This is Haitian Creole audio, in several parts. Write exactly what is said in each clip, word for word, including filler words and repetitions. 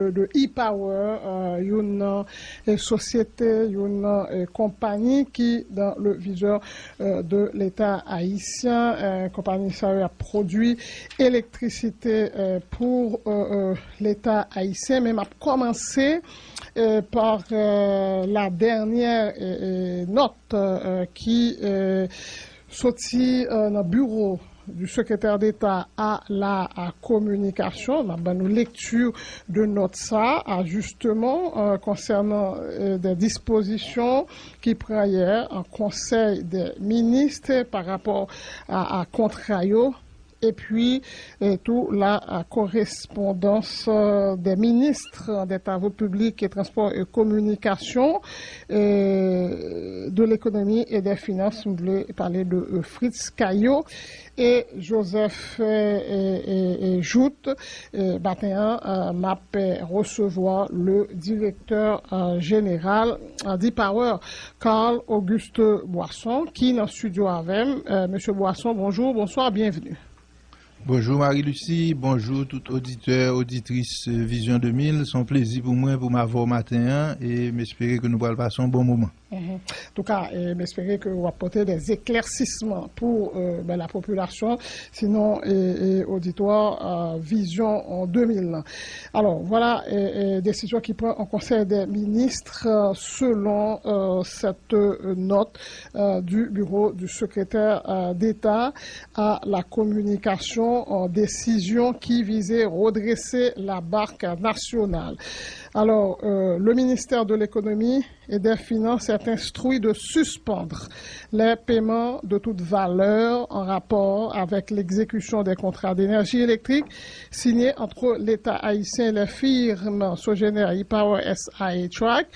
de e-Power, euh, youn nan, euh, sosyete, youn nan, euh, konpayi ki dans le viseur, euh, de l'État haïtien. Euh, konpayi sa yo ap pwodui elektrisite, euh, pou, euh, euh, Leta ayisyen, men m ap kòmanse, euh, pa, euh, la dènyè, euh, euh, nòt, euh, ki, euh, soti, euh, nan biwo du secrétaire d'État à la, à communication. N ap ban nou lekti de nòt sa a, jisteman, euh, konsènan, euh, de dispozisyon ki pran yè an konsèy de minis pa rapò a, a kontra yo. Epi, euh, tou la, euh, korespondans, euh, de minis de Travaux Publics et Transports et Communications, euh, de l'Économie et des Finances, m vle pale de, euh, Fritz Caillot e Joseph, euh, euh, euh, euh, Jouthe. Euh, maten an, euh, m ap, euh, resevwa le directeur, euh, général, euh, d'e-Power, Carl Auguste Boisson, ki nan studio avè m. Euh, Mesye Boisson, bonjou, bonswa, byenveni. Bonjou Marie Lucie, bonjou tout oditè, oditris, euh, Vision deux mille. Se yon plezi pou mwen pou m avè w maten an e m espere ke nou pral pase yon bon moman. Mhm. Antouka, euh, m espere ke w ap pote des éclaircissements pou, euh, ben, la popilasyon, sinon, euh, euh, oditwa, euh, Vision deux mille lan. Alò, vwala, euh, euh, desizyon ki pran an konsèy de minis, euh, selon, euh, cette, euh, note, euh, du bureau du secrétaire, euh, d'État à la communication, euh, desizyon ki vize redresser la barque nationale. Alors, euh, le ministère de l'économie et des finances est instruit de suspendre les paiements de toute valeur en rapport avec l'exécution des contrats d'énergie électrique signés entre l'État haïtien et les firmes Sogener, e-Power S A et Track.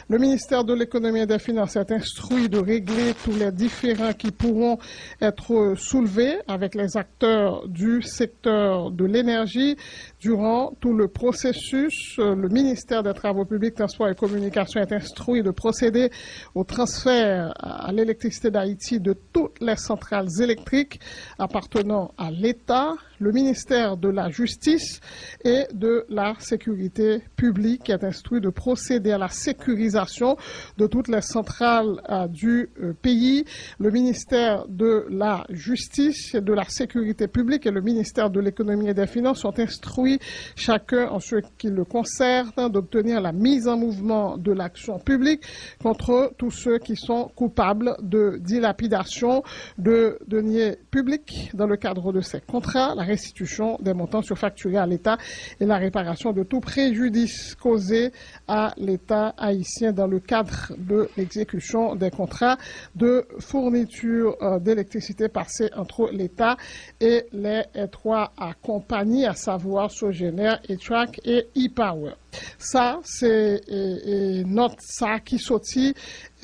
Le ministère de l'économie et des finances est instruit de régler tous les différends qui pourront être soulevés avec les acteurs du secteur de l'énergie durant tout le processus. Le ministère des Travaux publics, Transports et Communications est instruit de procéder au transfert à l'Électricité d'Haïti de toutes les centrales électriques appartenant à l'État. Le ministère de la Justice et de la Sécurité publique est instruit de procéder à la sécurisation de toutes les centrales, euh, du, euh, pays. Le ministère de la Justice et de la Sécurité publique et le ministère de l'Économie et des Finances sont instruits, chacun en ce qui le concerne, d'obtenir la mise en mouvement de l'action publique contre tous ceux qui sont coupables de dilapidation de deniers publics dans le cadre de ces contrats, la restitution des montants surfacturés à l'État et la réparation de tout préjudice causé à l'État haïtien dans le cadre de l'exécution des contrats de fourniture, euh, d'électricité passés entre l'État et les, euh, trois, euh, compagnies, à savoir Sogener, e-Track et e-Power. Sa, se, euh, euh, nòt sa ki soti,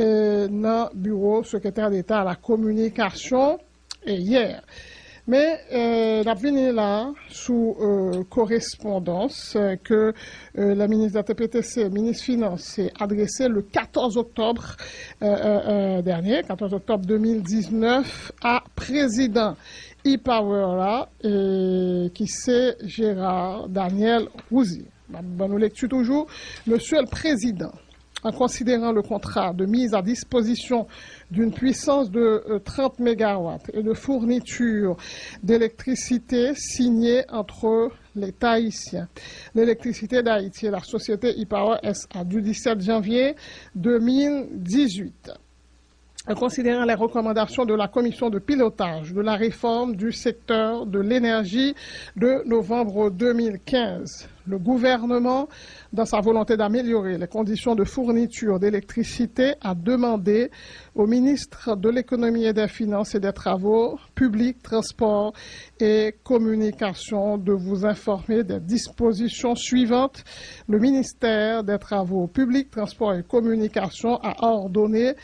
euh, nan biwo sekretè d'Eta a la kominikasyon, euh, yè. Men, euh, n ap vini la sou, euh, korespondans, euh, ke, euh, la minis de la T P T C, minis finans, adrese le quatorze octobre, euh, euh, euh, dernier, quatorze octobre deux mille dix-neuf, a prezidan e-Power la, euh, ki se Gérard Daniel Rouzier. M ap ban nou lekti toujou. Monsieur le Président, en considérant le contrat de mise à disposition d'une puissance de, euh, trente mégawatts et de fourniture d'électricité signé entre l'État haïtien, l'Électricité d'Haïti et la société e-Power S A du dix-sept janvier deux mille dix-huit. En considérant les recommandations de la Commission de pilotage de la réforme du secteur de l'énergie de novembre deux mille quinze, le gouvernement, dans sa volonté d'améliorer les conditions de fourniture d'électricité, a demandé au ministre de l'Économie et des Finances et des Travaux publics, Transports et Communications de vous informer des dispositions suivantes. Le ministère des Travaux publics, Transports et Communications a ordonné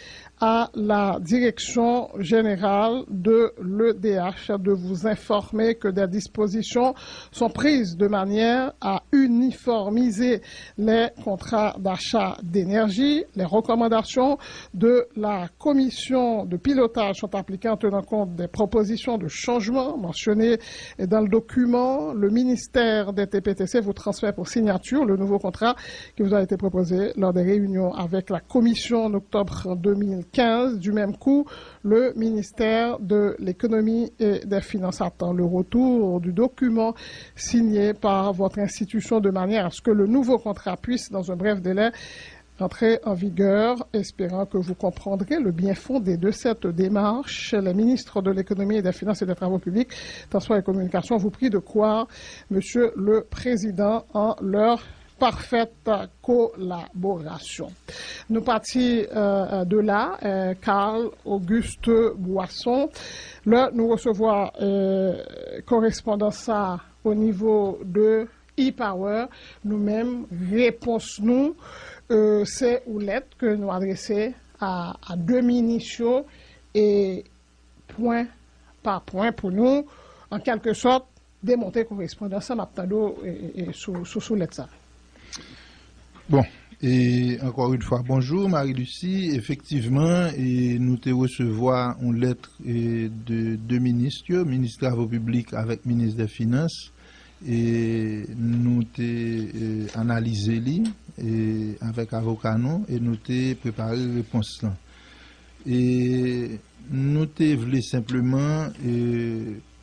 à la Direction générale de l'E D H de vous informer que des dispositions sont prises de manière à uniformiser les contrats d'achat d'énergie. Les recommandations de la commission de pilotage sont appliquées en tenant compte des propositions de changement mentionnées dans le document. Le ministère des T P T C vous transmet pour signature le nouveau contrat qui vous a été proposé lors des réunions avec la commission en octobre deux mille quinze. Du même coup, le ministère de l'Économie et des Finances attend le retour du document signé par votre institution de manière à ce que le nouveau contrat puisse, dans un bref délai, entrer en vigueur, espérant que vous comprendrez le bien fondé de cette démarche. Les ministres de l'Économie et des Finances et des Travaux publics, Transports et Communications vous prient de croire, Monsieur le Président, en leur parfaite collaboration. Nou pati euh, de la, euh, Carl Auguste Boisson. Lè nou resevwa euh, korespondans sa o nivo de e-Power, nou menm, repons nou, euh, se ou lèt ke nou adrese a, a de minis yo, e pwen pa pwen pou nou, an kèlke sòt, demonte korespondans sa. M ap tande w e, e, e, sou, sou, sou lèt sa. Bon, e ankò yon fwa, bonjou, Marie Lucie. Efektivman, e nou te resevwa yon lèt e de de minis yo, minis travo piblik avèk minis dè finans. E nou te e analize li e avèk avoka nou e nou te prepare repons lan. E nou te vle senpleman e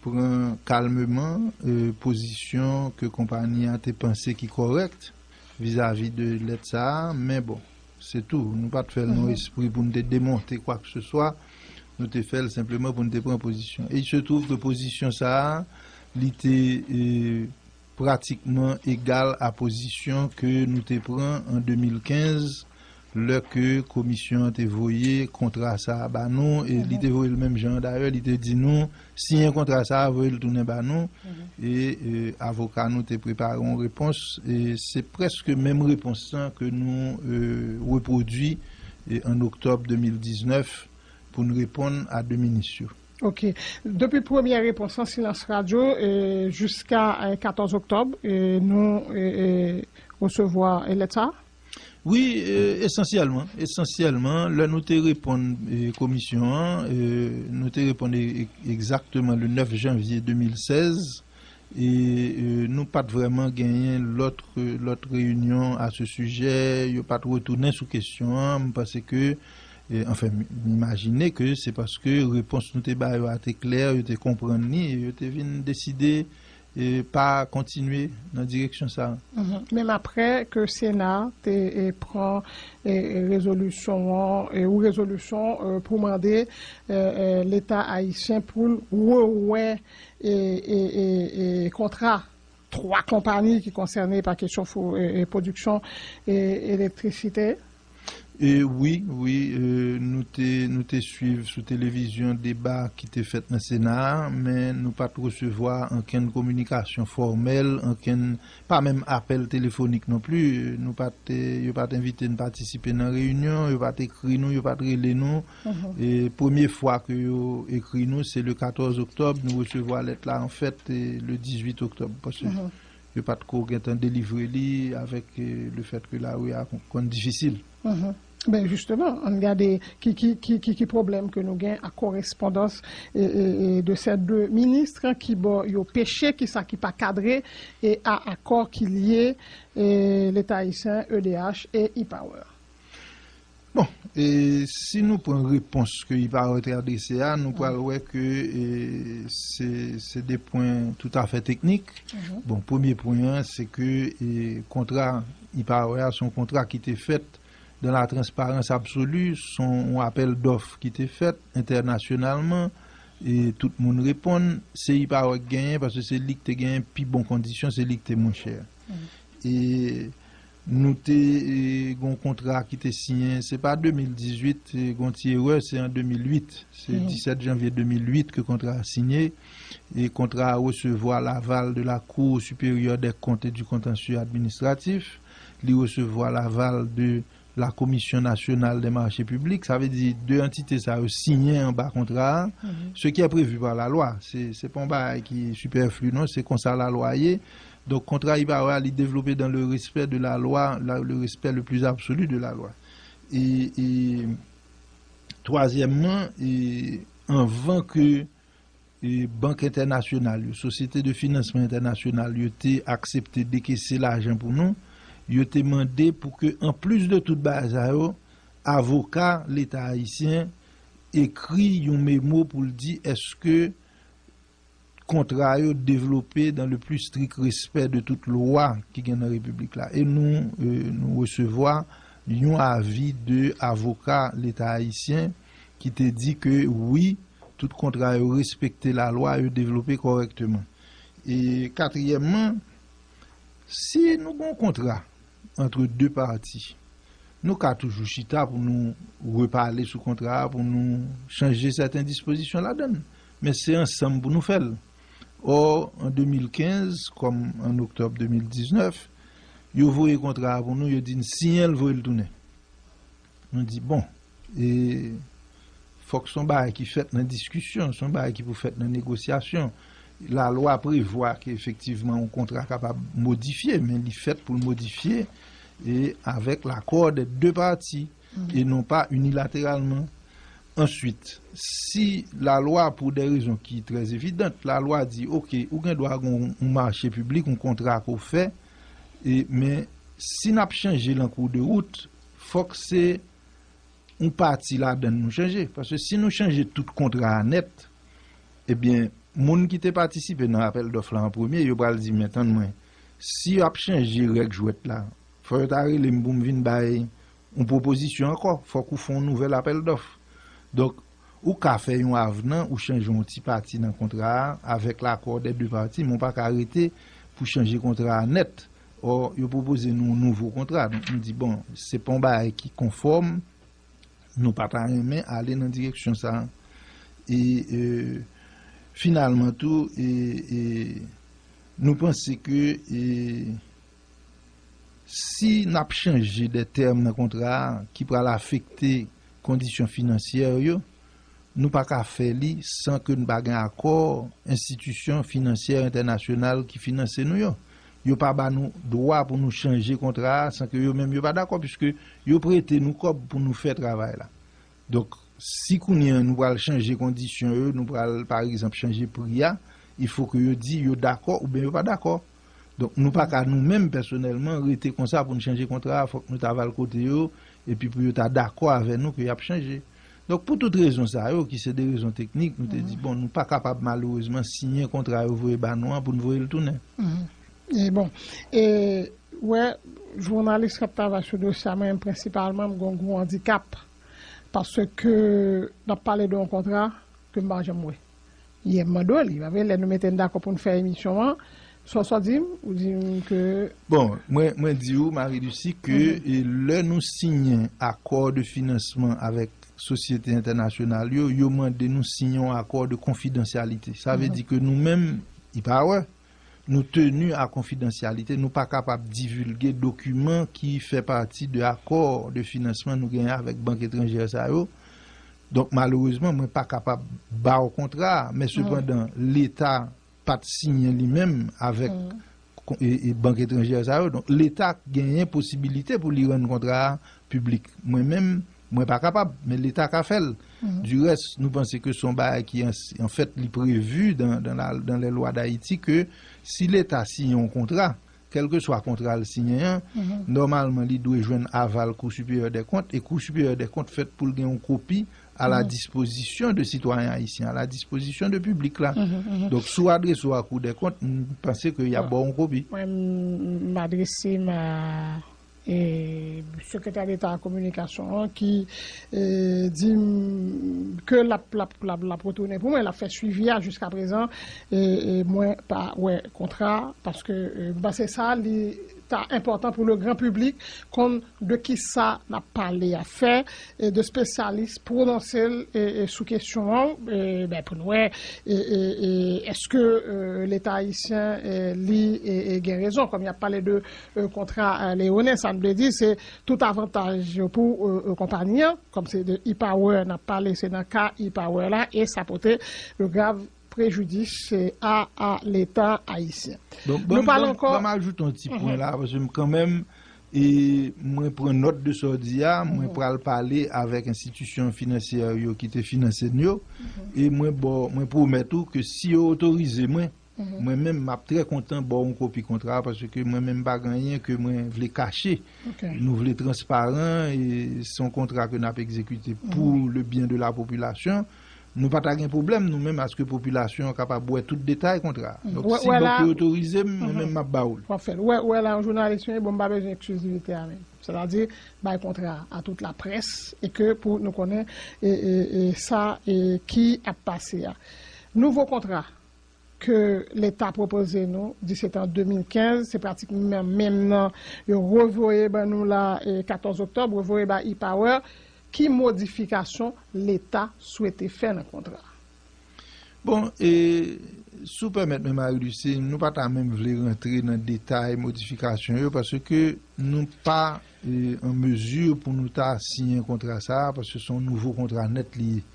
pran kalmeman e pozisyon ke konpayi a te panse ki kòrèk vizavi de lèt sa a, men bon, se tou. Nou pa t fè l nan espri pou n te demonte kwakeseswa, nou te fè l senpleman pou n te pran pozisyon. E il se trouve ke pozisyon sa a, li te e pratikman egal a pozisyon ke nou te pran an de mil kenz, lè ke komisyon an te voye kontra sa a ba nou, e li te voye l menm jan an dayè, li te di nou, siyen kontra sa a, voye l tounen ba nou, e e avoka nou te prepare yon repons, e se prèske menm repons lan ke nou e repwodui e an oktòb de mil diznèf pou n reponn a de minis yo. Ok. Depi premyè repons lan, silans radyo, e jiska e katòz oktòb, e nou e e resevwa e lèt sa a? Wi, e esansyèlman, esansyèlman, lè nou te reponn e komisyon an, e nou te reponn e e egzakteman le nèf janvye de mil sèz, e e nou pa t vrèman genyen lòt e lòt reyinyon a se sijè, yo pa t retounen sou kesyon an. M panse ke e anfen, m imajine ke se paske repons nou te ba yo a te klè, yo te konprann li, e yo te vin deside e pa kontinye nan direksyon sa a. Mhm. Menm apre ke Sena te e pran e e rezolisyon an, e ou rezolisyon e pou mande e e Leta ayisyen pou l rewè e e e e kontra twa konpayi ki konsène pa kesyon fou e e pwodiksyon e elektrisite. E wi, wi, e nou te nou te swiv sou televizyon deba ki te fèt nan Sena a, men nou pa t resevwa ankenn kominikasyon fòmèl, ankenn, pa menm apèl telefonik non pli. Nou pa t, yo pa t envite n patisipe nan reyinyon, yo pa t ekri nou, yo pa t rele nou. E premye fwa ke yo ekri nou, se le katòz oktòb, nou resevwa lèt la, an fèt, e le dizuit oktòb, paske yo pa t ko gentan delivre li avèk e le fèt ke lari a kon- konn difisil. Mhm. Ben jisteman, ann gade ki ki ki ki ki pwoblèm ke nou gen ak korespondans e e e de sè de minis, kibò yo peche, kisa ki pa kadre e a akò ki lye e Leta ayisyen, E D H e e-Power. Bon, e si nou pran repons ke e-Power te adrese a, nou pral wè ke e se se de pwen toutafè teknik. Bon, premye pwen an, se ke e kontra e-Power a se yon kontra ki te fèt dans la transparence absolue, se yon apèl dòf ki te fèt entènasyonalman, e tout moun reponn, se e-Power ki genyen, paske se li ki te genyen pi bon kondisyon, se li ki te mwen chè. E nou te e, gen yon kontra ki te siyen, se pa de mil dizuit, e, gen yon ti erè, se an de mil uit. Se disèt janvye de mil uit ke kontra a sinye. E kontra a resevwa laval de la Cour supérieure des comptes et du contentieux administratif. Li resevwa laval de la Commission nationale des marchés publics. Sa vle di, de antite sa yo siyen anba kontra a. Ce qui est prévu par la loi. Se, se pa yon bagay ki sipèfli, non. Se konsa lalwa ye. Donk, kontra E-Power a, li devlope dans le respect de la loi, la, le respect le plus absolu de la loi. E, e twazyèmman, e anvan ke e, bank entènasyonal yo, sosyete de finansman entènasyonal yo te aksepte dekese lajan pou nou, yo te mande pou ke, anplis de tout bagay sa yo, avoka Leta ayisyen ekri yon memo pou l di èske kontra yo devlope dans le plus strict respect de tout lwa ki gen nan Repiblik la. E nou, e, nou resevwa yon avi de avoka Leta ayisyen ki te di ke wi, tout kontra yo respekte lalwa, yo devlope kòrèkteman. E katriyèmman, si nou gen yon kontra antre de pati, nou ka toujou chita pou nou repale sou kontra a, pou nou chanje sèten dispozisyon ladan l. Men se ansanm pou nou fè l. Ò, an de mil kenz, kòm an oktòb de mil diznèf, yo voye kontra a pou nou, yo di n siyen l, voye l tounen. Nou di, bon, e fòk se yon bagay ki fèt nan diskisyon, se yon bagay ki pou fèt nan negosyasyon. Lalwa prevwa ke efektivman yon kontra kapab modifye, men li fèt pou l modifye e avèk lakò dè de pati e non pa inilateralman. Answit, si lalwa, pou de rezon ki trè evidant, lalwa di, oke, ou gen dwa gen yon, yon mache piblik, yon kontra ke w fè, e, men si n ap chanje l an kou de wout, fòk se yon pati ladan l nou chanje. Paske si nou chanje tout kontra a nèt, ebyen, moun ki te patisipe nan apèl dòf la an premye, yo pral di, men tann mwen, si y ap chanje règ jwèt la, fò yo ta rele m pou m vin bay yon pwopozisyon ankò, fòk ou fè yon nouvèl apèl dòf. Donk, ou ka fè yon avnan, ou chanje yon ti pati nan kontra a, avèk lakò dè de pati, men ou pa ka rete pou chanje kontra a nèt. Ò, yo pwopoze nou yon nouvo kontra. Donk, nou di, bon, se pa yon bagay ki konfòm, nou pa ta renmen ale nan direksyon sa a. E, e, finalman tou, e, e, nou panse ke, e, si n ap chanje de tèm nan kontra a ki pral afekte kondisyon finansyè yo, nou pa ka fè li san ke n pa gen akò enstitisyon finansyè entènasyonal ki finanse nou yo. Yo pa ba nou dwa pou nou chanje kontra a san ke yo menm yo pa dakò, piske yo prete nou kòb pou nou fè travay la. Donk, si kounye a nou pral chanje kondisyon yo, nou pral, pa egzanp, chanje pri a, il fo ke yo di yo dakò oubyen yo pa dakò. Donk, nou pa ka nou menm pèsonèlman rete konsa pou n chanje kontra a, fòk nou ta va l kote yo, epi pou yo ta dakò avè nou ke y ap chanje. Donk, pou tout rezon sa yo, ki se de rezon teknik, nou te di, bon, nou pa kapab malerezman siyen kontra yo voye ba nou an pou n voye l tounen. E bon, e, wè, jounalis k ap travay sou dosye a, mwen menm prensipalman, m gen yon gwo andikap. Paske n ap pale de yon kontra ke m pa janm wè. Yè m mande w li, pa vre, lè nou mete n dakò pou n fè emisyon an, sa w sa w di m, ou di m ke Bon, mwen, mwen di w, Marie Lucie, ke e, lè nou siyen akò de finansman avèk sosyete entènasyonal yo, yo mande nou siyen yon akò de konfidansyalite. Sa vle di ke nou menm, E-Power, nou tenu à confidentialité, nou pa kapab divilge dokiman ki fè pati de akò de finansman nou genyen avèk bank etranjè sa yo. Donk, malerezman, mwen pa kapab ba w kontra a, men sepandan, Leta pa t siyen li menm avèk kon- e, e bank etranjè sa yo. Donk, Leta genyen posibilite pou li rann kontra a piblik. Mwen menm, mwen pa kapab, men Leta ka fè l. Dirès, nou panse ke se yon bagay ki, an, an fèt, li previ dan, dan la, dan les lois d'Haïti, ke si Leta siyen yon kontra, kèlkeswa kontra l siyen an, nòmalman, li dwe jwenn aval Cour supérieure des comptes, e Cour supérieure des comptes fèt pou l gen yon kopi à la disposition de citoyens haïtiens, à la disposition de piblik la. Donk, si w adrese w a Cour des comptes, m panse ke y ap ba w yon kopi. Mwen, m, m adrese m a e, Sekretè Deta a Kominikasyon an ki, e, di m ke l ap, l ap, l ap, l ap retounen pou mwen, l ap fè swivi a jiska prezan, e, e mwen pa wè kontra, paske, e, m panse sa, li ta enpòtan pou le gran piblik konn de kisa n ap pale a fè, e, de spesyalis pwononse l, e, e, sou kesyon an, e, ben, pou n wè, e, e, e, èske, e, Leta ayisyen, e, li, e, e, gen rezon, kòm y ap pale de e, kontra, e, leyonen, sa n vle di, se tout avantaj pou, e, e, konpayi an, kòm se de E-Power n ap pale, se nan ka E-Power la, e sa pote de grav prejidis a, a Leta ayisyen. Bon, nou pale ankò. Ban m ajoute yon ti pwen la, paske m kanmenm, e mwen pran nòt de sa w di a, mwen pral pale avèk enstitisyon finansyè yo ki te finanse n yo, e mwen ba w, mwen pwomèt ou ke si yo otorize mwen, mwen menm, m ap trè kontan ba w yon kopi kontra a, paske mwen menm, m pa gen anyen ke mwen vle kache. Nou vle transparan, e se yon kontra ke n ap egzekite pou le bien de la population. Nou pa ta gen pwoblèm, nou menm, aske popilasyon an kapab wè tout detay kontra a. Donk, si bank yo otorize m, mwen menm, m ap ba w l. W ap fè l. Ou wè, ou wè la, yon jounalis, men bon, m pa bezwen eksklizivite a menm. Sètadi, bay kontra a tout laprès, e ke pou nou konnen, e, e, e sa, e ki ap pase a. Nouvo kontra ke Leta pwopoze nou, di se te an de mil kenz, se pratikman menm nan yo revoye ban nou la, e, katòz oktòb, revoye ba E-Power. Ki modifikasyon Leta swete fè nan kontra a? Bon, e, si w pèmèt mwen, Marie Lucie, nou pa ta menm vle rantre nan detay modifikasyon yo, paske nou pa, e, an mezi pou nou ta siyen kontra sa a, paske se yon nouvo kontra nèt li ye.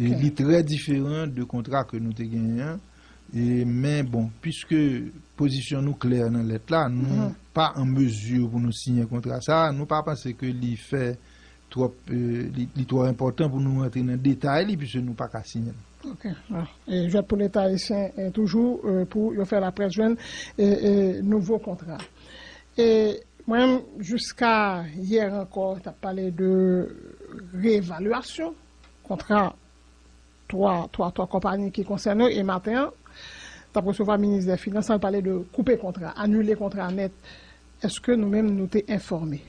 E li trè diferan de kontra ke nou te genyen an. E, men bon, piske pozisyon nou klè nan lèt la, nou pa an mezi pou nou siyen kontra sa a. Nou pa panse ke li fè twòp, e, li, li twò enpòtan pou nou rantre nan detay li, piske nou pa ka siyen l. Ok. Bon. E jwèt pou Leta ayisyen, e, toujou, e, pou yo fè laprès jwenn, e, e, nouvo kontra. E mwen, jiska yè ankò, t ap pale de reevalyasyon kontra twa, twa, twa konpayi ki konsène yo, e maten an, t ap resevwa minis dè finans, l pale de koupe kontra, anile kontra nèt. Èske nou menm nou te enfòme?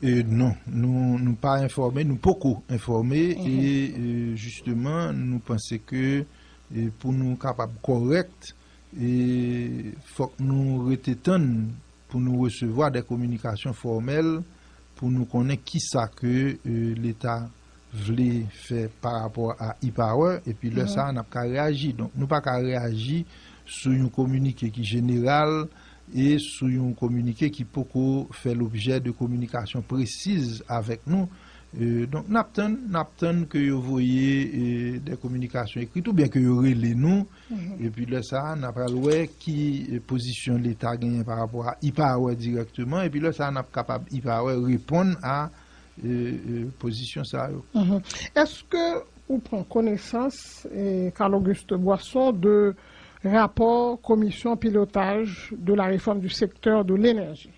E non, nou, nou pa enfòme, nou poko enfòme, e, e, jisteman, nou panse ke, e, pou nou kapab kòrèk, e, fòk nou rete tann pou nou resevwa de kominikasyon fòmèl, pou nou konnen kisa ke, e, Leta vle fè pa rapò a E-Power, epi lè sa a, n ap ka reyaji. Donk, nou pa ka reyaji sou yon kominike ki jeneral e sou yon kominike ki poko fè lobjè de kominikasyon presiz avèk nou. E, donk, n ap tann, n ap tann ke yo voye, e, de kominikasyon ekrit oubyen ke yo rele nou. Epi lè sa a, n a pral wè ki, e, pozisyon Leta genyen pa rapò a E-Power dirèkteman. Epi lè sa a, n ap kapab E-Power reponn a, e, e, pozisyon sa yo. Èske ou pran konesans, e, Carl Auguste Boisson, de rapò Commission Pilotage de la Réforme du Secteur de l'Énergie?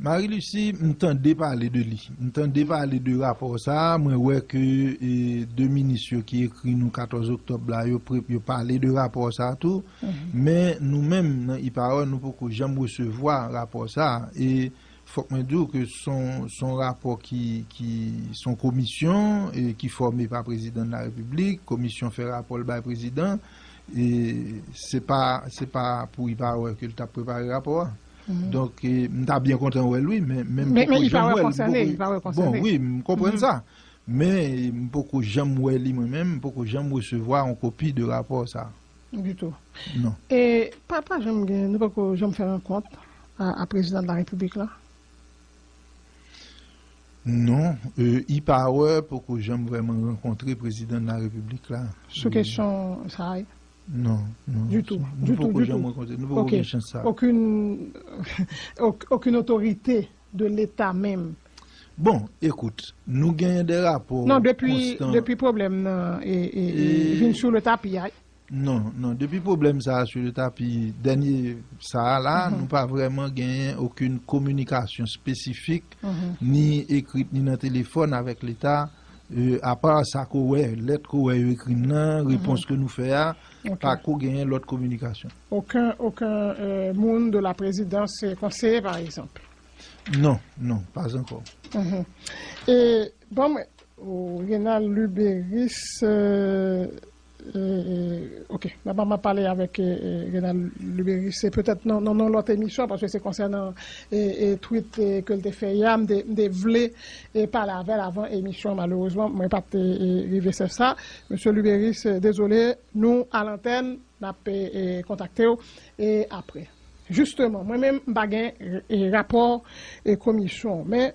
Marie Lucie, m tande pale de li. M tande pale de rapò sa a. Mwen wè ke, e, de minis yo ki ekri nou katòz oktòb la, yo pre-, yo pale de rapò sa a tou. Men nou menm, nan E-Power, nou poko janm resevwa rapò sa a. E fòk mwen di w ke s on, s on rapò ki, ki, s on komisyon, e, ki fòme pa Prezidan de la Repiblik. Komisyon fè rapò l bay Prezidan. E se pa, se pa pou E-Power ke l t ap prepare rapò a. Donk, e, m ta byen kontan wè l, wi, men, men m poko janm wè l. Bon, wi, m konprann sa. Men, e, m poko janm wè li mwen menm, m poko janm resevwa yon kopi de rapò sa. Ditou. Non. E pa, pa janm gen, nou poko janm fè rankont a, a Prezidan de la Repiblik la? Non, e, E-Power poko janm vrèman rankontre Prezidan de la Repiblik la. Sou kesyon sa a? Non, non. Ditou, ditou, ditou. Nou poko janm rankontre, nou poko gen chans sa. Okenn, ok-, okenn otorite de Leta menm? Bon, ekout, nou genyen de rapò konstan. Non, depi, depi pwoblèm nan, e, e, e, vin sou le tapi a. Non, non, depi pwoblèm sa a sou le tapi, dènye sa a la, nou pa vrèman genyen okenn kominikasyon espesifik, ni ekrit, ni nan telefòn avèk Leta, e, apa sa ke w wè, lèt ke w wè yo ekri n nan, repons ke nou fè a, pa ko genyen lòt kominikasyon. Okenn, okenn, e, moun de la présidence, e, konseye, pa egzanp? Non, non, pas encore. E, bon, mwen, o, Renald Lubérice, e, e, e, ok, m ap, m ap pale avèk, e, e, Renald Lubérice, se petèt nan, nan, nan lòt emisyon, paske se konsènan, e, e, tweet, e, ke l te fè yè a, m te, m te vle, e, pale avè l avan emisyon, malerezman, mwen pa t, e, e, rive fè sa. Mesye Lubérice, e, dezole, nou a lantèn, n ap, e, e, kontakte w, e, apre. Jisteman, mwen menm, m pa gen, e, rapò, e, komisyon, men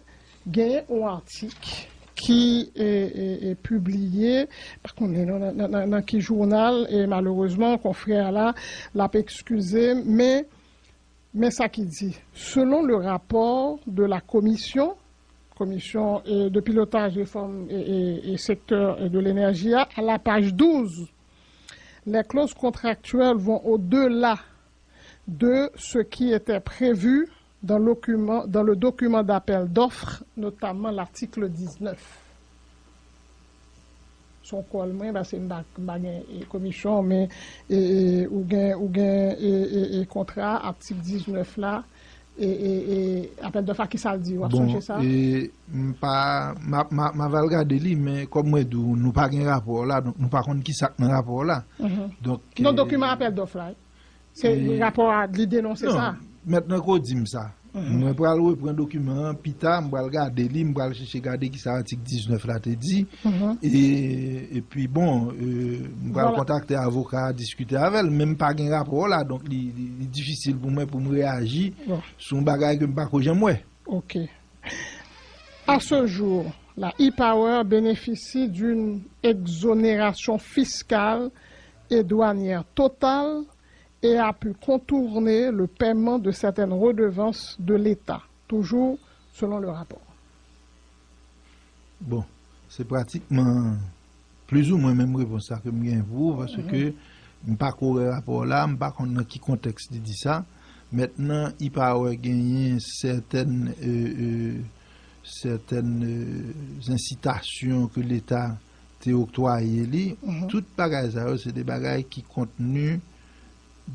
genyen yon atik ki e, e, e pibliye, pa konnen non, nan, nan, nan, nan ki jounal, e malerezman, konfrè la, l ap ekskize m, men, men sa ki di, selon le rapport de la commission, commission e, de pilotage réforme et, et, et secteur de l'énergie, à la page douze, les clauses contractuelles vont au-delà de ce qui était prévu dans, dans le document d'appel d'offres, notamment l'article dix-neuf. Son kòl mwen, paske m pa, m pa gen e, komisyon, men e, e, ou gen, ou gen e, e, e, kontra, atik diznèf la, e, e, e, apèl dòf la, ki sa l di? W ap Bon, sonje sa? e, m pa, m a, m a, m a va l gade li, men kòm mwen di w, nou pa gen rapò la, donk nou pa konn ki sa k nan rapò la. Mhm. Donk, Non, e, dokiman apèl dòf la, wi. Se e, rapò a, li denonse non, sa. Mentnan ke w di m sa, mhm, mwen pral repran dokiman an pita, m pral gade li, m pral chèche gade ki sa atik diznèf la te di. Mhm. E, epi, bon, e, m pral Vwala. kontakte avoka a, diskite avè l, men m pa gen rapò la, donk li, li, li difisil pou mwen pou m reyaji Bon. sou yon bagay ke m pa ko janm wè. Ok. À ce jour, la e-Power bénéficie d'une exonération fiscale et douanière totale et a pu contourner le paiement de certaines redevances de l'État, toujours selon le rapport. Bon, se pratikman plizoumwen menm repons sa ke m gen pou ou, paske m pa ko wè rapò la, m pa konn nan ki kontèks li di sa. Mentnan, e-Power genyen sètèn, e, e, sètèn, e, ensitasyon ke Leta te oktwaye li. Mhm. Tout bagay sa yo, se de bagay ki kontni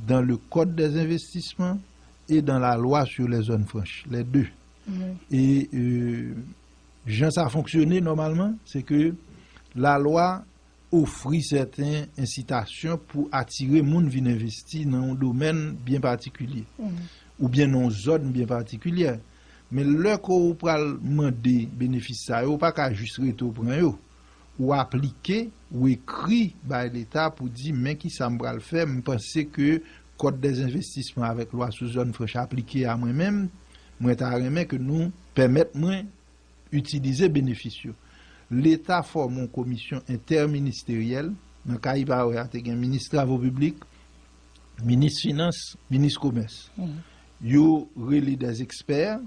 dans le Code des investissements et dans la loi sur les zones franches, les deux. Mhm. E, e, jan sa fonksyone nòmalman, se ke lalwa ofri sèten ensitasyon pou atire moun vin envesti nan yon domèn byen patikilye, Mhm. oubyen nan yon zòn byen patikilyè. Men lè ke w pral mande benefis sa yo, ou pa ka jis rete w pran yo. Ou aplike, ou ekri bay Leta pou di, men ki sa m pral fè, m panse ke Code des investissements avèk lwa sou zòn franch aplike a mwen menm, mwen ta renmen ke nou pèmèt mwen itilize benefis yo. Leta fòme yon komisyon entèministeryèl, nan ka e-Power a te gen minis travo piblik, minis finans, minis komès. Mhm. Yo rele des experts,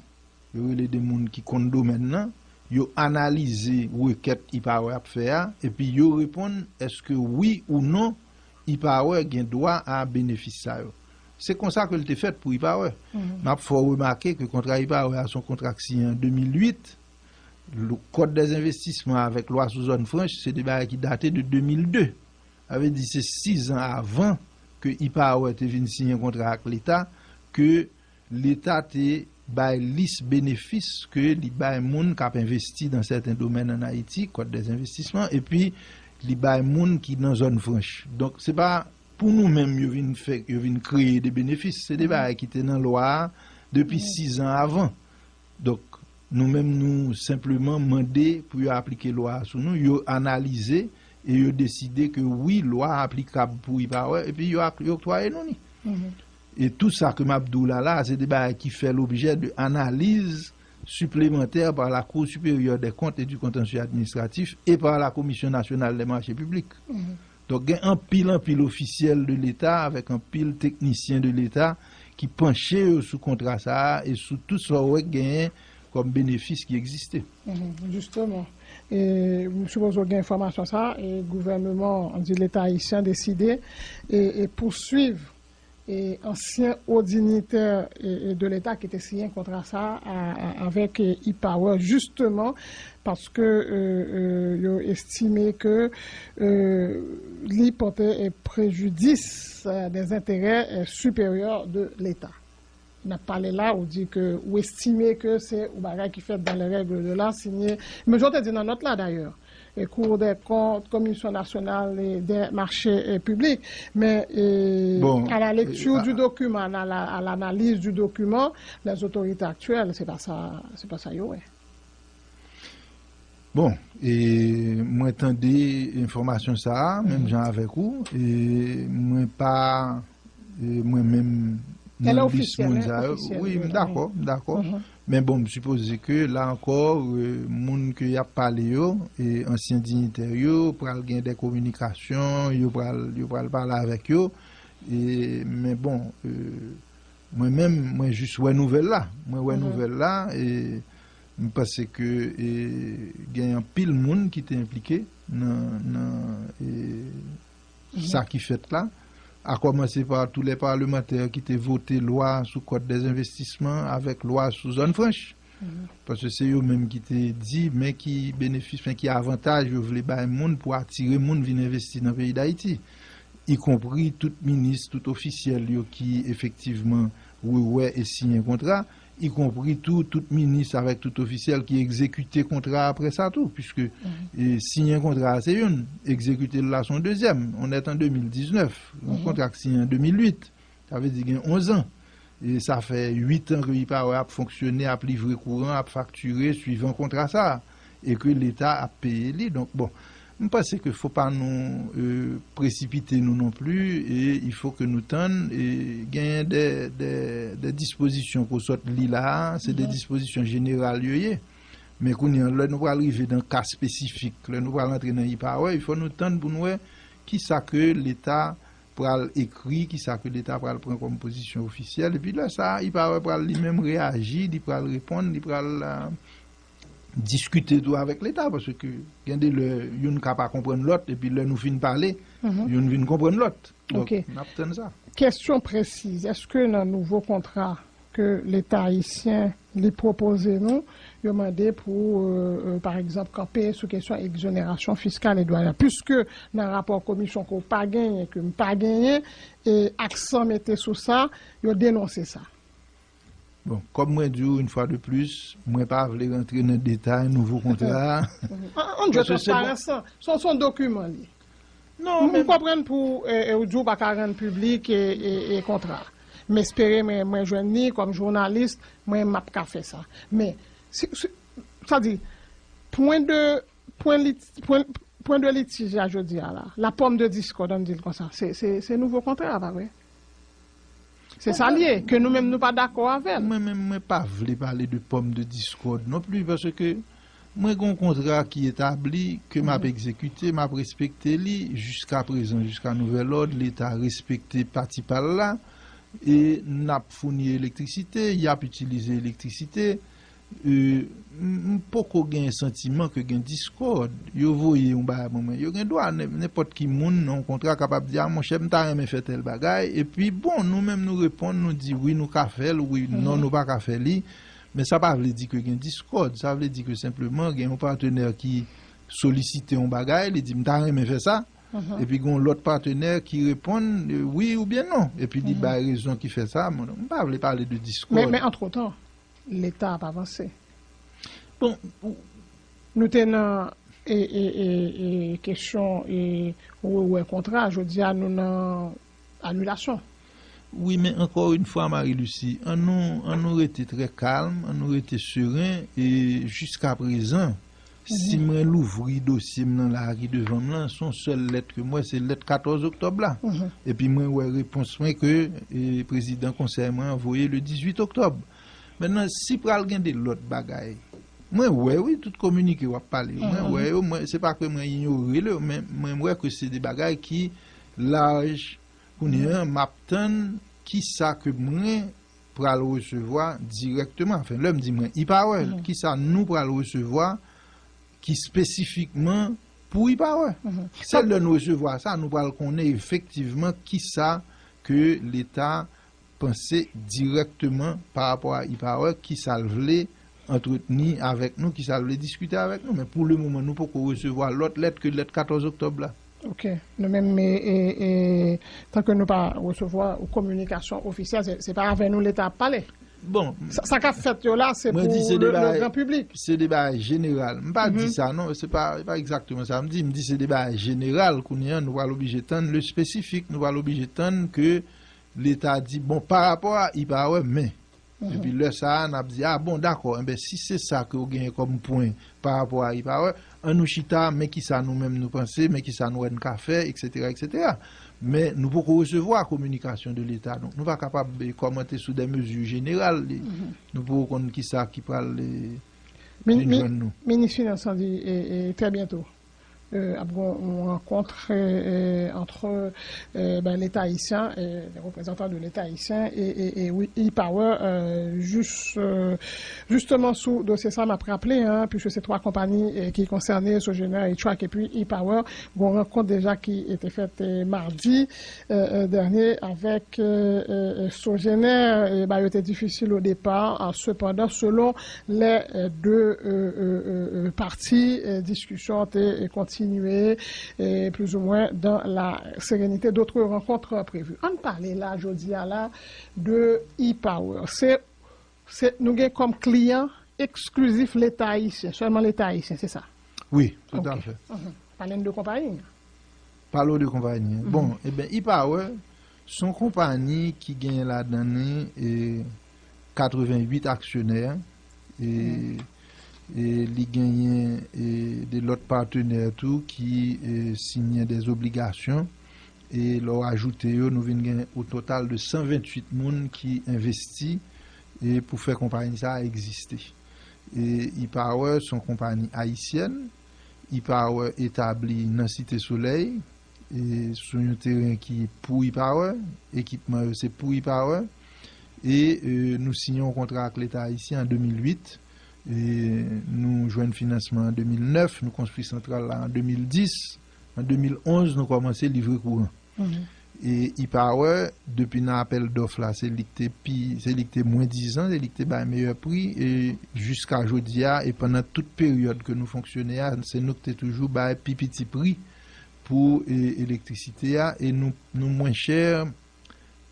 yo rele de moun ki konn domèn nan, yo analize rekèt e-Power ap fè a, epi yo reponn èske wi ou non e-Power gen dwa a benefis sa yo. Se konsa ke l te fèt pou e-Power. Mhm. M ap fè w remake ke kontra e-Power a se yon kontra k siyen an de mil uit. Lo-, Code des investissements avèk lwa sou zòn franch, se de bagay ki date de de mil de. Sa vle di se sis an avan ke e-Power te vin siyen kontra ak Leta, ke Leta te bay lis benefis ke li bay moun k ap envesti nan sèten domèn ann Ayiti, Code des investissements, epi li bay moun ki nan zòn franch. Donk, se pa pou nou menm yo vin fè, yo vin kreye de benefis. Se de bagay ki te nan lwa a depi sis an avan. Donk, nou menm, nou senpleman mande pou yo aplike lwa a sou nou, yo analize e yo deside ke wi, lwa a aplikab pou e-Power, epi yo ak-, yo oktwaye nou li. Mhm. E tou sa ke m ap di w la, la, se de bagay ki fè lobjè de analiz siplemantè par la Cour supérieure des comptes et du contentieux administratif et par la Commission nationale des marchés publics. Mhm. Donk, gen anpil, anpil ofisyèl de Leta avèk anpil teknisyen de Leta ki panche yo sou kontra sa a e sou tout sa w wè k genyen kòm benefis ki egziste. Mhm, jisteman. E, m sipoze w gen enfòmasyon sa a, e gouvènman, an di Leta ayisyen deside e, e pouswiv e ansyen o dinitè e, e de Leta ki te siyen kontra sa a, a, avèk e, e-Power, jisteman, paske e, e, yo estime ke e, li pote e, prejidis e, des intérêts e, supérieurs de Leta. N ap pale la, ou di ke ou estime ke se yon bagay ki fèt dans les règles de l'art, siyen, men jan w te di nan nòt la dayè, e Cour des comptes, Commission nationale e, des marchés e, publics, men e, Bon, à la e, lecture a- du document, à la, à l'analyse du document, les autorités actuelles, se pa sa, se pa sa yo wè. Bon, e mwen tande enfòmasyon sa a, menm jan avèk ou, e mwen pa, e mwen menm nan lis moun sa yo. Wi, m dakò, m dakò. Men bon, m sipoze ke la ankò, e, moun ke y ap pale yo, e ansyen diyitè yo, pral gen de kominikasyon, yo pral, yo pral pale avèk yo. E, men bon, e, mwen menm, mwen jis wè nouvèl la. Mwen wè nouvèl la, e m panse ke, e, gen anpil moun ki te enplike nan, nan, e, sa ki fèt la, a kòmanse pa tou lè palmantè ki te vote lwa sou kòd dèzenvestisman avèk lwa sou zòn franch. Paske se yo menm ki te di, men ki benefis, men ki avantaj yo vle bay moun pou atire moun vin envesti nan peyi Dayiti. Ikonpri tout minis, tout ofisyèl yo ki efektivman rewè e siyen kontra, ikonpri tou tout minis avèk tout ofisyèl ki egzekite kontra apre sa tou, piske, e, siyen kontra a se youn, egzekite l la se yon dezyèm. On est en de mil diznèf, yon kontra k siyen an de mil uit, sa vle di gen onz an. E sa fè uit an ke IPAWER ap fonksyone, ap livre kouran, ap faktire swivan kontra sa a, e ke Leta ap peye li. Donk, bon, m panse ke fò pa nou, e, presipite nou non pli, e il faut que nou tann, e genyen de, de, de dispozisyon ke w sot li la a, se de dispozisyon jeneral yo ye. Men kounye an, lè nou pral rive nan ka espesifik, lè nou pral antre nan IPAWER, il faut nou tann pou nou wè kisa ke Leta pral ekri, kisa ke Leta pral pran kòm pozisyon ofisyèl, epi lè sa a, IPAWER pral li menm reyaji, li pral reponn, li pral, a, diskite tou avèk Leta, paske gen de lè, youn ka pa konprann lòt, epi lè nou fin pale, youn vin konprann lòt. Donk, n ap tann sa. Kesyon presiz, èske nan nouvo kontra ke Leta ayisyen li pwopoze nou, yo mande pou, e, e, pa egzanp, kanpe sou kesyon egzonerasyon fiskal e dwanyè? Piske nan rapò komisyon ke w pa genyen, ke m pa genyen, e aksan mete sou sa, yo denonse sa. Bon, kòm mwen di w, yon fwa de plis, mwen pa vle rantre nan detay nouvo kontra a. An, an, an, paske se bon, transparans lan, se, se yon dokiman li. Non, m, m men konprann pou, e, e, ou di w pa ka rann piblik e, e, e kontra. M espere mwen, mwen jwenn li kòm jounalis, mwen m ap ka fè sa. Men, si, si, sa di, pwen de, pwen lit-, pwen, pwen de litij la jodi a la, la pomme de discorde, ann di l konsa, se, se, se nouvo kontra a, pa vre? Se sa l ye, ke nou menm nou pa dakò avè l. Mwen menm, mwen pa vle pale de pomme de discorde non pli, paske mwen gen yon kontra ki etabli, ke m ap egzekite, m ap respekte li jiska prezan, jiska nouvèl òd, Leta respekte pati pa l la, e n ap founi elektrisite, y ap itilize elektrisite, e, m, m poko gen santiman ke gen diskòd. Yo voye yon bagay ban mwen. Yo gen dwa, nen-, nenpòt ki moun nan yon kontra kapab di, "A, monchè, m ta renmen fè tèl bagay." Epi, bon, nou menm nou reponn, nou di, "Wi, nou ka fè l," "Wi, non, nou pa ka fè li." Men sa pa vle di ke gen diskòd. Sa vle di ke senpleman gen yon patnè ki solisite yon bagay, li di, "M ta renmen fè sa." Epi gen yon lòt patnè ki reponn, e, wi oubyen non. Epi li bay rezon ki fè sa. Mwen, m pa vle pale de diskòd. Men, men antretan, Leta ap avanse. Bon, ou- Nou te nan, e, e, e, e, kesyon, e, rewè kontra, jodi a nou nan anilasyon. Wi, men ankò yon fwa, Marie Lucie, an nou, an nou rete trè kalm, an nou rete seren, e jiska prezan, si mwen louvri dosye m nan la a ki devan m lan, se yon sèl lèt ke m wè, se lèt katòz oktòb la. Epi mwen wè repons mwen ke, e, prezidan konsèy mwen an voye le dizuit oktòb. Mentnan, si pral gen de lòt bagay, mwen wè, wi, tout kominike w ap pale yo, mwen wè yo, mwen, se pa ke mwen inyore yo, men mwen wè ke se de bagay ki laj. Kounye a, m ap tann kisa ke mwen pral resevwa dirèkteman. Anfen, lè m di mwen, IPAWER, kisa nou pral resevwa ki espesifikman pou IPAWER. Se lè nou resevwa sa, nou pral konnen efektivman kisa ke Leta panse dirèkteman pa rapò a IPAWER, kisa l vle antretni avèk nou, kisa l vle diskite avèk nou. Men pou le moman, nou poko resevwa lòt lèt ke lèt katòz oktòb la. Ok. Nou menm, e, e, e, tanke nou pa resevwa yon kominikasyon ofisyèl, se, se pa avè nou Leta ap pale. Bon, sa, sa k ap fèt yo la, se pou le gran piblik. Se de bagay jeneral. M pa di sa, non, se pa, se pa egzakteman sa m di. M di se de bagay jeneral. Kounye a, nou pral oblije tann le spesifik, nou pral oblije tann ke Leta di, bon, pa rapò a IPAWER, men. Epi lè sa a, n ap di, a bon, dakò, enben, si se sa ke w genyen kòm pwen pa rapò a IPAWER, an nou chita, men kisa nou menm nou panse, men kisa nou wè n ka fè, etsetera, etsetera. Men nou poko resevwa kominikasyon de Leta, donk nou pa kapab eh, kòmante sou de mezi jeneral. Nou poko konn kisa ki pral eh, vin jwenn nou. Minis Finans lan di eh, eh, trè byento. Euh, ap gen yon rankont euh, euh, entre euh, ben, l'État haïtien, euh, les représentants de l'État haïtien et, et, et oui, e-Power. Euh, jus, euh, justement, sou dosye sa, m ap raple, hein, puisque se twa konpanyi euh, ki konsène, Sogener, E-Track epi e-Power, gon rankont deja ki te fèt euh, madi euh, euh, dènye avèk euh, euh, Sogener. E ba yo te difisil o depa, sepandan, selon lè euh, de euh, euh, euh, euh, pati, euh, diskisyon te euh, kontinye euh, plus ou moins dans la sérénité. D'autres rencontres prévues. Ann pale la, jodi a la, de e-Power. Se, se, nou gen kòm kliyan eksklizif Leta ayisyen, sèlman Leta ayisyen, se sa? Wi, toutafè. Pale n de konpayi. Pale w de konpayi. Bon, ebyen, e-Power, se yon konpayi ki genyen ladan li eh, katreventuit aksyonè. E, e li genyen eh, de lòt patenè tou ki eh, siyen de obligasyon. E lè w ajoute yo, nou vin gen o total de san ventuit moun ki envesti e pou fè konpayi sa a egziste. E e-Power se yon konpayi ayisyèn. E-Power etabli nan Site Solèy, e sou yon teren ki pou e-Power, ekipman yo se pou e-Power. E e, nou siyen yon kontra ak Leta ayisyen an de mil uit. E nou jwenn finansman an de mil nèf, nou konstwi santral la an de mil dis. An de mil onz, nou kòmanse livre kouran. E e-Power, depi nan apèl dòf la, se li ki te pi, se li ki te mwen dizan, se li ki te bay meyè pri, e jiska jodi a, e pandan tout peryòd ke nou fonksyone a, se nou ki te toujou bay pi piti pri pou e, elektrisite a, e nou, nou mwen chè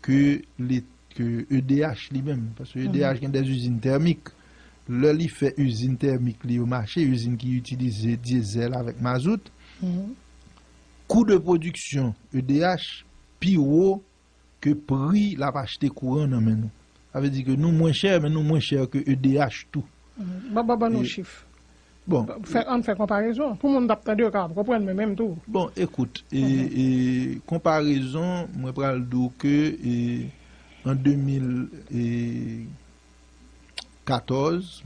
ke, le, ke E D H li menm, paske E D H gen de izin tèmik. Lè li fè izin tèmik li yo mache, izin ki itilize dyezèl avèk mazout, kou de pwodiksyon E D H pi wo ke pri l ap achte kouran nan men nou. Sa vle di ke nou mwen chè, men nou mwen chè ke E D H tou. Ban, ban, ban nou chif. Bon. Fè, ann fè konparezon. Pou moun t ap tande yo kapab konprann, men menm tou. Bon, ekout, e, e, konparezon, mwen pral di w ke e, an de mil katòz,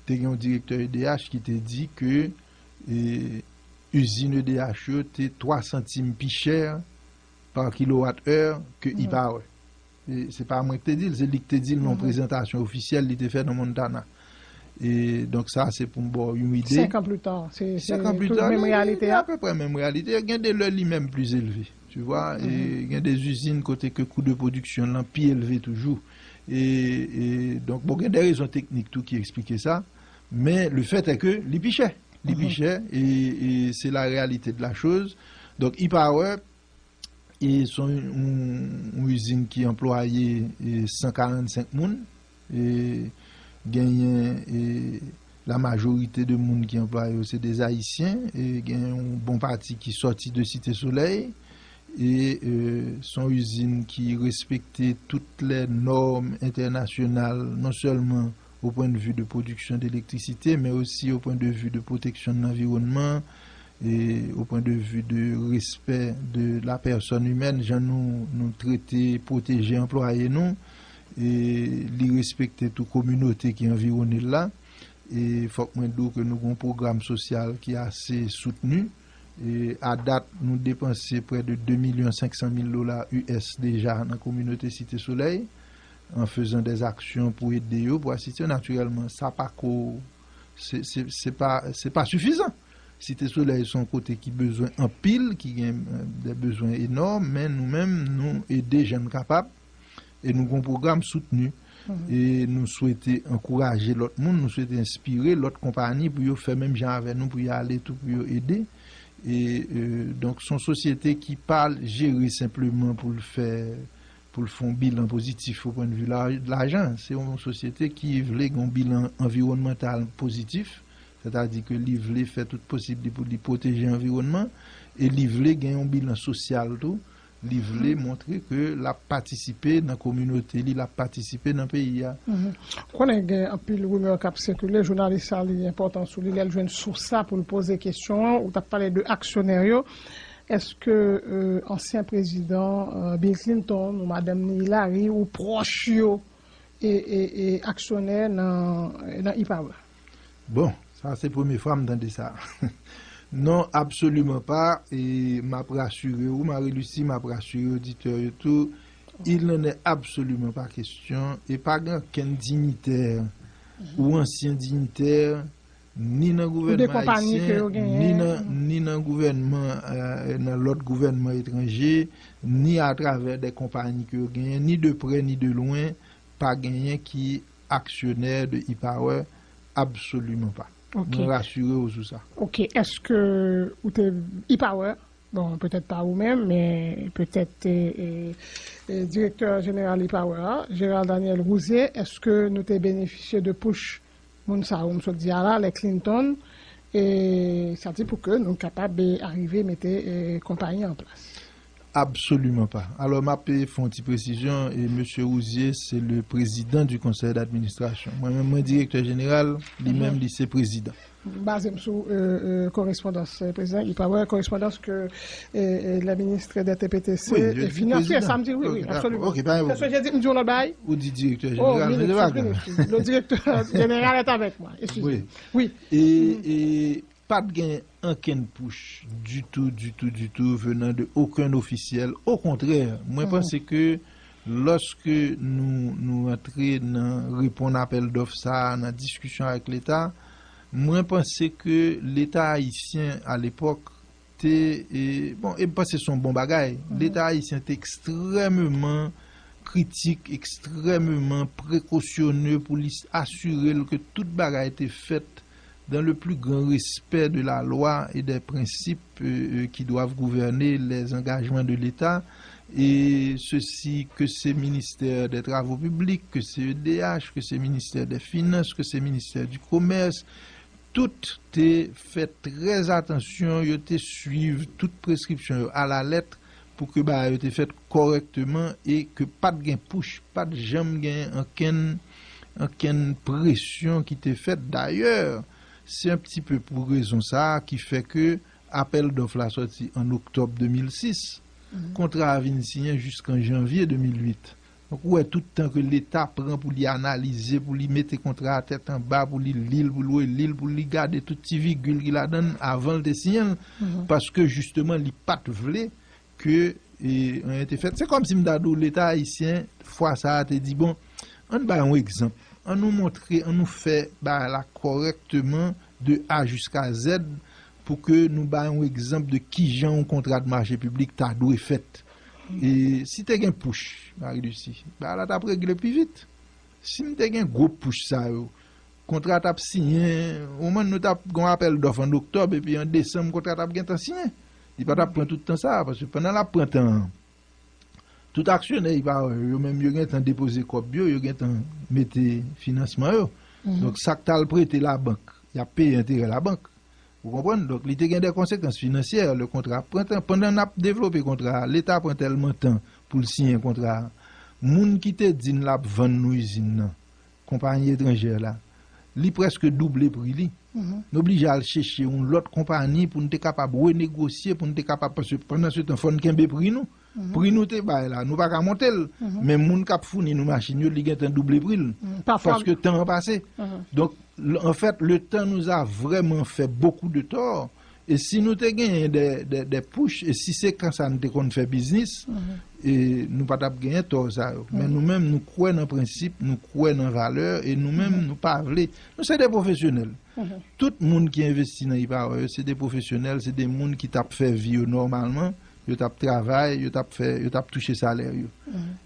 te gen yon direktè E D H ki te di ke e, izin E D H yo te twa santim pi chè pa kilowat è ke e-Power. E, se pa mwen ki te di l, se li ki te di l nan yon prezantasyon ofisyèl li te fè nan Montana. E donk sa, se pou m ba w yon ide. Senk an pli ta, se, se Senk an pli ta, menm li, reyalite li a. Apeprè menm reyalite. Gen de lè li menm pli elve, tu vois. E gen de izin kote ke kou de pwodiksyon lan pi elve toujou. E, e donk, bon, gen de rezon teknik tou ki eksplike sa. Men le fèt è ke li pi chè. Li pi chè, e, e se la réalité de la chose. Donk, e-Power, e se yon, yon, yon izin ki anplwaye e, san karannsenk moun. E genyen e, la majorite de moun ki anplwaye yo se de Ayisyen. E genyen yon bon pati ki sòti de Site Solèy. E e, se yon izin ki respekte tout lè nòm entènasyonal, non sèlman au point de vue de production d'électricité, mais aussi au point de vue de protection de l'environnement, et au point de vue de respect de la personne humaine, jan nou, nou trete, pwoteje anplwaye nou, e li respekte tou kominote ki anviwone l la. E fòk mwen di w ke nou gen yon pwogram sosyal ki ase soutni. E a dat, nou depanse prè de de milyon senk san mil dola U S deja nan kominote Site Solèy, an fezan dè aksyon pou ede yo, pou asiste yo. Natirèlman, sa pa ko, se, se, se pa, se pa sifizan. Site Solèy se yon kote ki bezwen anpil, ki gen eh, de bezwen enòm, men nou menm, nou ede jan n kapab, e nou gen yon pwogram soutni. E nou swete ankouraje lòt moun, nou swete enspire lòt konpayi pou yo fè menm jan avè nou, pou yo ale tou, pou yo ede. E e, donk, se yon sosyete ki pa jere senpleman pou l fè, pou l fè yon bilan pozitif au point de vue la, lajan. Se yon sosyete ki vle gen yon bilan anviwònmantal pozitif, sètadi ke li vle fè tout posib li pou li pwoteje anviwònman, e li vle gen yon bilan sosyal tou. Li vle montre ke l ap patisipe nan kominote li, l ap patisipe nan peyi a. Ou konnen gen anpil rimè k ap sikile, jounalis sa li enpòtan sou li, lè l jwenn sous sa pou l poze kesyon an, ou t ap pale de aksyonè yo. Èske euh, ansyen prezidan euh, Bill Clinton ou madanm ni Hillary ou pwòch yo e, e, e aksyonè nan, nan e-Power? Bon, sa se premye fwa m tande sa. Non, absoliman pa. E m ap rasire ou, Marie Lucie, m ap rasire oditè yo tou. Il n'en est absolument pas question. E pa gen okenn dignitè ou ansyen dignitè ni nan gouvènman ayisyen, ni nan, ni nan gouvènman, euh, nan lòt gouvènman etranje, ni atravè de konpayi ke yo genyen, ni de prè ni de lwen, pa genyen ki aksyonè de e-Power, absoliman pa. Mwen rasire w sou sa. Ok, èske ou te e-Power? Bon, petèt pa ou menm, men petèt e, e, e, direktè jeneral e-Power a, Gérald Daniel Rouzier, èske nou te benefisye de push moun sa yo m sot di a la, lè Clinton, e sa di pou ke nou kapab e, arive mete e, konpayi an plas? Absoliman pa. Alò, m ap fè yon ti presizyon. E Mesye Rouzier, se le président du conseil d'administration. Mwen menm, mwen direktè jeneral, li menm, li se prezidan. M baze m sou euh, euh, korespondans euh, prezidan. Li pa wè korespondans ke euh, euh, le ministre de T P T C et finance. Wi, sa m di, wi, wi, absoliman. Se sa je di, m di yon lòt bagay. Ou di direktè jeneral, men se pa grav. Le directeur général est avec moi. Excusez. Wi. E, e pa t gen ankenn push ditou, ditou, ditou venan de okenn ofisyèl. Okontrè, mwen panse ke lòske nou, nou antre nan reponn apèl dòf sa a, nan diskisyon avèk Leta, mwen panse ke Leta ayisyen alepòk te, e, bon, e m panse se yon bon bagay. Leta ayisyen te ekstrèmeman kritik, ekstrèmeman prekosyone pou li asire l ke tout bagay te fèt dans le plus grand respect de la loi et des principes euh, euh, qui doivent gouverner les engagements de l'État, et ceci, que c'est ministère des Travaux publics, que c'est E D H, que c'est ministère des Finances, que c'est ministère du Commerce, tout te fè trè atansyon, yo te swiv tout preskripsyon yo a la lèt pou ke bagay yo te fèt kòrèkteman e ke pa t gen push, pa t janm gen ankenn, ankenn presyon ki te fèt. Dayè, se yon ti pe pou rezon sa a ki fè ke apèl dòf la sòti an oktòb de mil sis, kontra a vin siyen jiskan janvye de mil uit. Donk, ou wè tout tan ke Leta pran pou li analize, pou li mete kontra a tèt anba, pou li li l, pou l reli l, pou li gade tout ti vigil ki ladan l avan l te siyen l, paske jisteman li pa t vle ke e, anyen te fèt. Se kòmsi m ta di w Leta ayisyen, fwa sa a te di, bon, ann bay yon egzanp, ann nou montre, ann nou fè bagay la kòrèkteman de A jiska Z pou ke nou bay yon egzanp de kijan yon kontra de mache piblik ta dwe fèt. E si te gen push, Marie Lucie, bagay la t ap regle pi vit. Si m te gen gwo push sa yo, kontra t ap siyen, ou menm nou t ap gen yon apèl dòf an oktòb, epi an desanm, kontra t ap gentan siyen. Li pa t ap pran tout tan sa a, paske pandan l ap pran tan an, tout aksyonè e-Power yo, yo menm yo gentan depoze kòb yo, yo gentan mete finansman yo. Donk, sa k t al prete labank, y ap peye enterè labank. Ou konprann? Donk, li te gen de konsekans finansyè. Le kontra ap pran tan. Pandan n ap devlope kontra a, Leta pran tèlman tan pou l siyen kontra a. Moun ki te di n l ap vann nou izin nan, konpayi etranjè la, li prèske double pri li. Nou oblije al chèche yon lòt konpayi pou n te kapab renegosye, pou n te kapab, paske pandan se tan, fò n kenbe pri nou. Pri nou te bay la, nou pa ka monte l. Men moun k ap founi nou machin yo, li gentan double pri l. Paske tan an pase. Donk, anfèt, le temps nous a vraiment fait beaucoup de tort. E si nou te genyen de, de, de push, e si se konsa nou te konn fè biznis, e nou pa t ap genyen tò sa yo. Men nou menm, nou kwè nan prensip, nou kwè nan valè, e nou menm, nou pa vle. Nou se de pwofesyonèl. Tout moun ki envesti nan e-Power yo, se de pwofesyonèl, se de moun ki t ap fè vi yo nòmalman, yo t ap travay, yo t ap fè, yo t ap touche salè yo.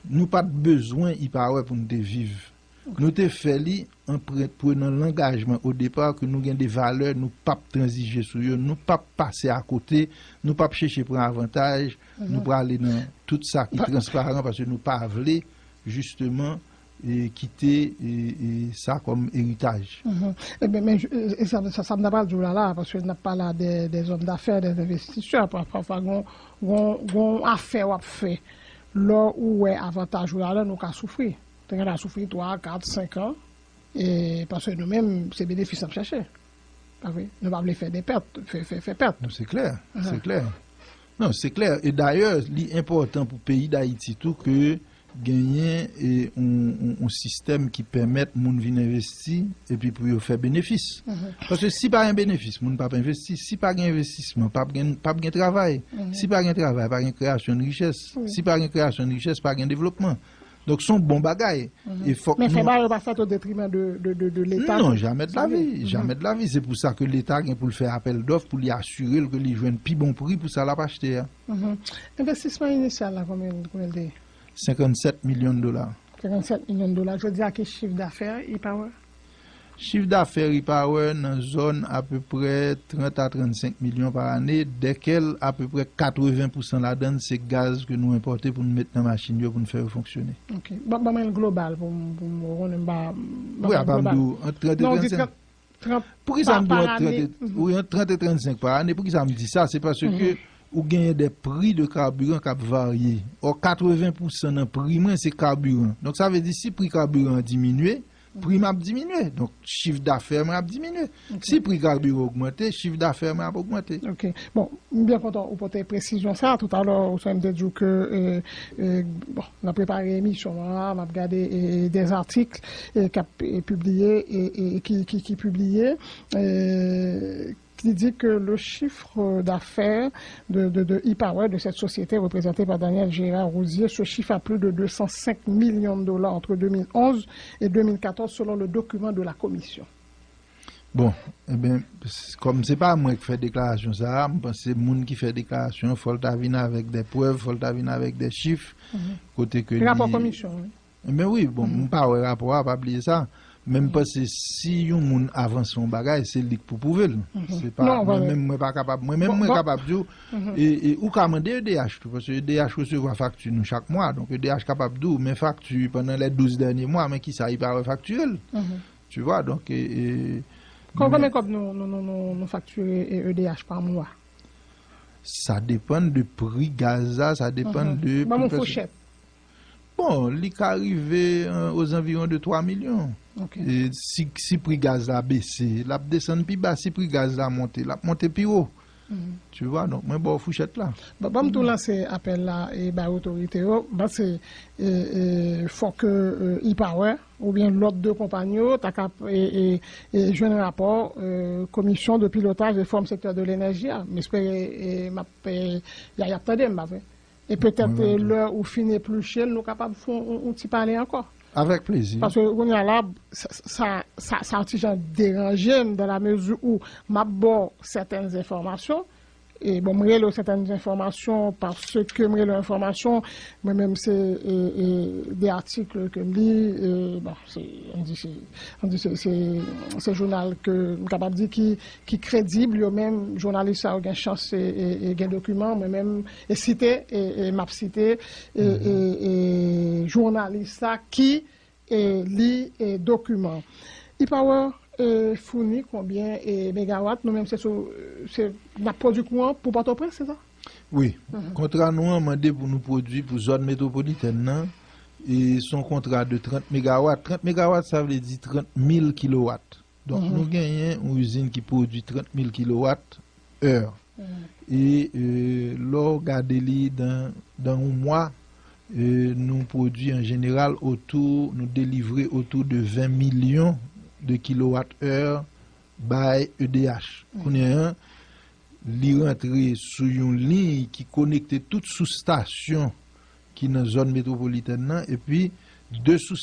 Nou pa t bezwen e-Power pou nou te viv. Nou te fè li an pre- prenan langajman o depa ke nou gen de valè, nou p ap tranzije sou yo, nou p ap pase akote, nou p ap chèche pran avantaj, nou prale nan tout sa ki transparan paske nou pa vle, jisteman, e, kite e, e, sa kòm eritaj. Ebyen, men e, e sa, sa, sa m ta pral di w la la, paske n ap pale a de, de zòm dafè, de envestisè, pafwa gon, gon, gon afè w ap fè. Lè ou wè avantaj ou ladan, ou ka soufri. Te gen ta soufri twa, kat, senk an, e, paske nou menm, se benefis n ap chèche. Pa vre? Nou pa vle fè de pèt, fè, fè, fè pèt. Non, se klè, se klè. Non, se klè. E dayè, li enpòtan pou peyi Dayiti tou ke genyen e, yon, yon, yon sistèm ki pèmèt moun vin envesti epi pou yo fè benefis. Paske si pa gen benefis, moun p ap envesti. Si pa gen envestisman, p ap gen, p ap gen travay. Si pa gen travay, pa gen kreyasyon de richès. Si pa gen kreyasyon de richès, pa gen devlopman. Donk, se yon bon bagay. E fòk Men fè nou bagay yo pa fèt o detriman de, de, de, de Leta. Non, jamè de la vi. Jamè de la vi. Se pou sa ke Leta gen pou l fè apèl dòf, pou li asire l ke li jwenn pi bon pri pou sa l ap achte a. Envestisman inisyal la, konbyen, konbyen l te ye? Senkannsèt milyon dola. Senkannsèt milyon dola. Jodi a, ki chif dafè e-Power? Chif dafè e-Power nan zòn apeprè trant a trannsenk milyon pa ane, dèkèl apeprè katreven pousan ladan l se gaz ke nou enpòte pou nou met nan machin yo pou nou fè yo fonksyone. Ok. Ban, ban mwen l global pou m, pou m konnen m pa. Wi, apa m di w, ant trant e trannsenk. Poukisa m di w ant trant e, wi, ant trant e trannsenk pa ane? Poukisa m di sa? Se paske ou genyen de pri de kabiran k ap varye. Ò, katreven pousan nan pri mwen, se kabiran. Donk, sa vle di, si pri kabiran an diminye, pri m ap diminye. Donk, chif dafè mwen ap diminye. Si pri kabiran ogmante, chif dafè mwen ap ogmante. Ok. Bon, m byen kontan ou pote presizyon sa. Toutalè, ou sanble m te di w ke, e, e, bon, nan prepare emisyon an, m ap gade, e, e, des articles, e, k ap, e, pibliye, e, e, ki, ki, ki pibliye, e, qui dit que le chiffre d'affaires de, de, de e-Power, de cette société représentée par Daniel Gérard Rouzier, se chiffre à plus de deux cent cinq millions de dollars entre deux mille onze et deux mille quatorze, selon le document de la commission. Bon, ebyen, s- kòm se pa mwen ki fè deklarasyon sa a, m panse moun ki fè deklarasyon an, fò l ta vin avèk de prèv, fò l ta vin avèk de chif, kote ke li... Rapò komisyon, wi. Ebyen wi, bon, m pa wè rapò a, pa bliye sa. Men m panse si yon moun avanse yon bagay, se li k pou pwouve l. Se pa mwen menm, mwen pa kapab. Mwen menm, mwen kapab di w, e, e ou ka mande E D H tou, paske E D H resevwa fakti nou chak mwa. Donk, E D H kapab di w, men fakti pandan lè douz dènye mwa, men kisa, li pa refaktire l. Tu vois, donk, e, e, Kon, konbyen kòb nou, nou, nou, nou, nou faktire, e, E D H pa mwa? Sa depann de pri gaz la, sa depann de... Ban m yon fouchèt. Bon, li ka rive, euh, aux environs de twa milyon. Ok. E si, si pri gaz la bese, l ap desann pi ba. Si pri gaz la monte, l ap monte pi wo. Tu vois, donk, mwen ba w fouchèt la. Bon, ban m tou lanse apèl la e bay otorite yo. Ban se, e, e, fò ke, e, e-Power oubyen lòt de konpayi yo ta ka, e, e, e, jwenn rapò, e, Commission de Pilotage Réforme Secteur de l'Énergie a. M espere, e, m ap, e, y a, y ap tande m, pa vre? E petèt, e, lè ou fin epliche l, nou kapab fè yon, yon ti pale ankò. Avèk plezi. Paske kounye a la, sa, sa, sa, sa yon ti jan deranje m, dans la mesure où m ap ba w sètèn enfòmasyon, e bon, m rele w sètèn enfòmasyon paske m rele w enfòmasyon, mwen menm se, e, e, de atik ke m li, e, bon, se, ann di se, ann di se, se, se jounal ke m kapab di ki ki kredib, yo menm, jounalis sa yo gen chans e, e, e gen dokiman, mwen menm, e site, e, e m ap site, e, e, e jounalis sa ki, e, li, e, dokiman. E-Power, e, founi konbyen, e, megawat, nou menm se sou, se, n ap pwodui kouran pou Pòtoprens, se sa? Wi. Kontra nou an mande pou nou pwodui pou zòn metwopolitèn nan, e se yon kontra de trant megawat. Trant megawat, sa vle di trant mil kilowat. Donk, nou genyen yon izin ki pwodui trant mil kilowat è. E, e, lè w gade li dan, dan yon mwa, e, nou pwodui an jeneral otou, nou delivre otou de ven milyon de kilowat è bay E D H. Kounye a, li rantre sou yon liy ki konekte tout soustasyon ki nan zòn metwopolitèn nan, epi de sous